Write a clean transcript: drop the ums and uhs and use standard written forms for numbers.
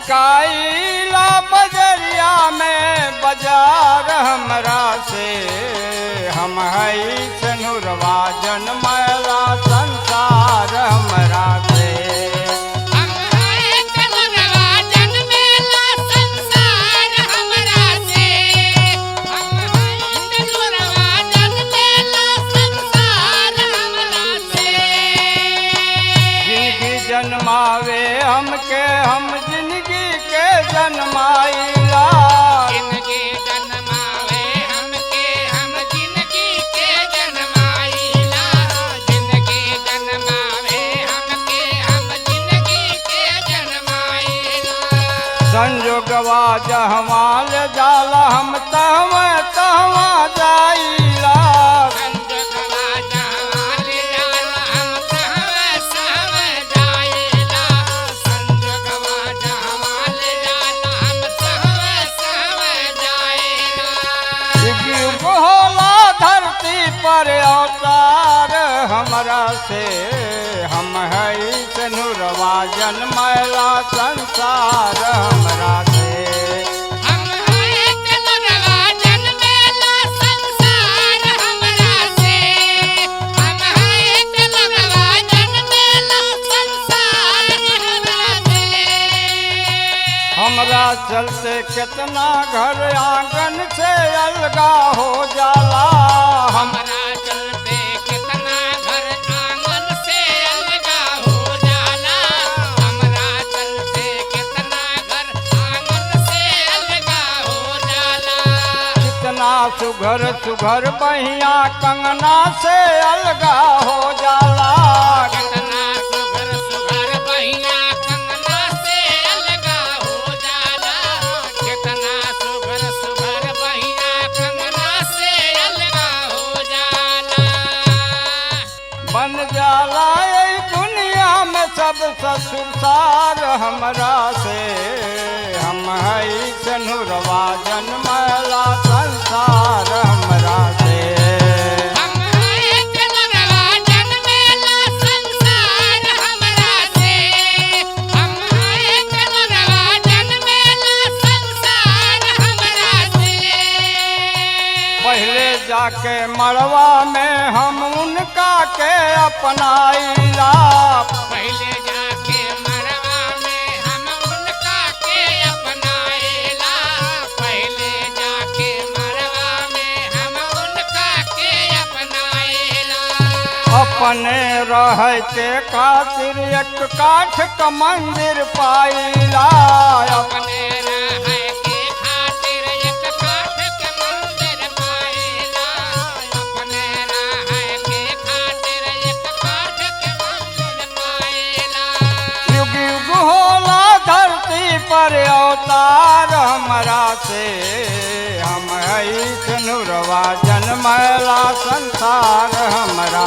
बिकाईला बजरिया में बाजार हमरा से। हम हई सनुरवा जनमला संसार हमरा से। हम है चंद्रवा जन्मेला संसार हमरा से। हम है चंद्रवा जन्मेला संसार हमरा से। जिंदगी जन्मावे हमके हम जिंदगी के जन्माइला। जिंदगी जन्मावे हमके हम जिंदगी के जन्माइला। जिंदगी जन्मावे हमके हम जिंदगी के जन्माइला। संजोगवा जहवा ले जाला हम तहवा तहवा जाइला। संजोगवा जहाँ ले जाला हम तहवा सहवा जाइला। संजोगवा जहाँ ले जाला हम तहवा सहवा जाइला। युग युग होला धरती पर अवतार हमरा से। हम हई सनुरवा जन्मला संसार हमरा से। हम है चंद्रवा जन्मेला संसार हमरा से। हम है चंद्रवा जन्मेला संसार हमरा से। हमरा चलते कितना घर आंगन से अलगा हो जाला। हम हमरा चलते कितना घर आंगन से अलगा हो जाला। हमरा चलते कितना घर आंगन से अलगा हो जाला। कितना सुघर सुघर बहिया कंगना से अलगा हो जाला। कितना सुघर सुघर बहिया कंगना से अलगा हो जाला। कितना सुघर सुघर बहिया कंगना से अलगा हो जाला। बन जाला ये दुनिया में सब ससुरसार हमरा से। हम हई सनुरवा जन्मला संसार हमरा से। हम है चंद्रवा जन्मेला संसार हमरा से। हम है चंद्रवा जन्मेला संसार हमरा से। पहले जाके मड़वा में हम उनका के अपनाइला। पहले जाके मरवा में हम उनका के अपनाएला। पहले जाके मरवा में हम उनका के अपनाएला। अपने रह के खातिर एक काठ का मंदिर पाइला। अपने रह के खातिर एक काठ के मंदिर पाएला। अपने रह के खातिर एक काठ के मंदिर पाएला। युग युग होला धरती पर अवतार हमरा से। हम हई सनुरवा जन्मला संसार हमरा